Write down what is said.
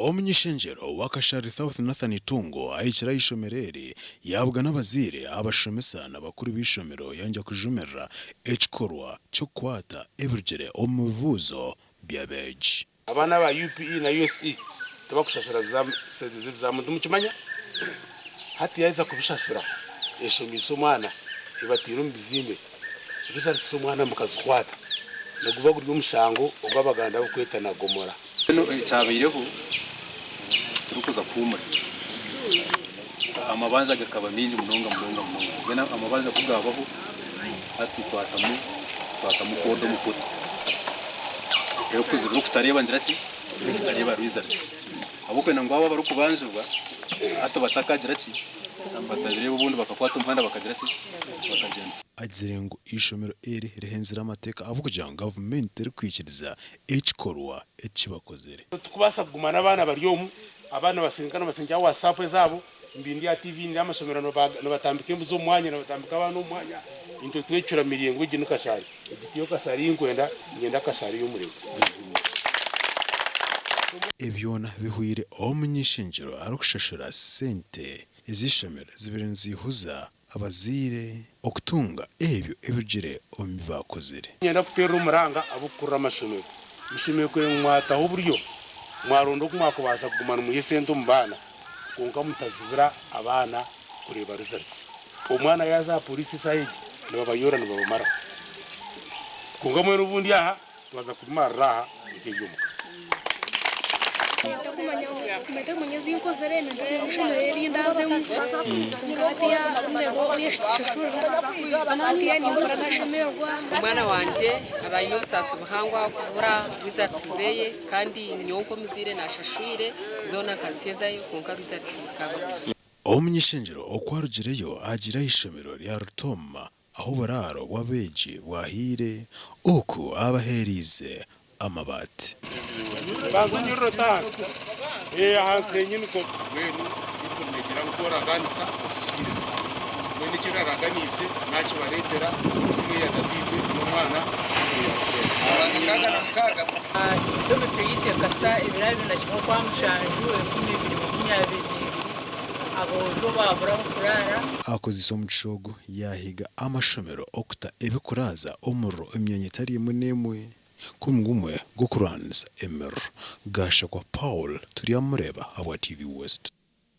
Omuny'ishengyero wa Kashari South Nathan Itungo ahikire aha ishomero eri yaabugana abazaire, abashomesa na bakuru b'eishomero yangya kujumirira ekikorwa ky'okukwata ebirugire omu bibuuzo by'abeegi. Abaana aba UPE na USE tibakushashura sente z'ebizaamu timukimanya? Hati yaheza kubishashura eshomeise omwana ebataire omu bizimbe results z'omwana mukazikwata niguba guri omushango ogu Abaganda barikweta na Gomora. Mbwenu ekyabaireho turikuza kuhuumura, amabanja gakaba maingi munonga munonga munonga. Mbwenu amabanja ku gaabaho, hati twatamu twatamu kooda omu kooti erikuzibira okutareeba ngira ki, okutareeba results. Ahabw'okwenda ngu abo abarikubanjibwa hati batakagira ki, batabireeba obundi bakakwata omuhanda bakagira ki, bakagyenda. Agizire ngu eishomero eri rihenzire amateeka ahabw'okugira ngu gavumenti terikwikiriza ekikorwa eki bakozire. Titukubaasa kuguma n'abaana bari omu, abaana nibasindika nibasindikira aha WhatsApp ezaabo, mbi ndi aha TV ndi aha mashomero nibatambika embuzi omu mwanya, nibatambika abaana omu mwanya, itwe twecuramirie ngu egi ni kashaari, egi tiyo kashaari ei nkwenda, niinyenda kashaari y'omurembe. Ebi byona bihweire omuny'ishengyero arikushashura sente ez'eishomero zibaire nizihuza abazaire okutunga ebyo ebirugire omu bi baakozire. Niinyenda kuteerera omuranga ab'okukurira amashomero. Mushemereire kureba ngu mwataho oburyo, mwaronda oku mwakubaasa kuguma nimwiha esente omu baana kwonka mutazibira abaana kureeba results. Omwana yaaza aha poriisi eshaaha egi nibabayoora nibabamaraho. Kwonka mbwenu obundi aha Twaza kubimarira aha nk'eby'omuka. Ntakumanya ezi nkozire, ntakumanya ishomero eri ndaazemu kwonka hatiiya ndeeba obu yashashurira hatiiya nimpurira nashemererwa. Omwana wangye aba aine obusaasi buhango ahabw'okubura results zeye kandi nyowe nk'omuzaire nashashwire zoona nkazihezayo kwonka results zikabura. Omuny'ishengyero oku arugireyo agiire aha ishomero rya Rutoma Ahu oburaaro bw'abeegi bwahiire, oku abaheereize amabaati. Banza onyurure ote ahansi. Ee, ahansi henyini kwo. Mbwenu Baiburi neegira ngu ku oraganisa ohikiiriza. Mbwenu eki naraganiise naakibareetera omu iziina erya Tataitwe n'Omwana n'Omwoyo Arikwera. Emitwe y'eitekasa ebiro 21 Okwamushanju 2022 Aboojo baabura ah'okuraara. Akozesa omugisha ogu yaahiga amashomero okuta ebirikuraza omuriro omu myanya etari emwe n'emwe nk'omuringo gumwe gw'okurwanisa emiriro. Gashakwa Paul, Turyamureeba ahabwa TV West.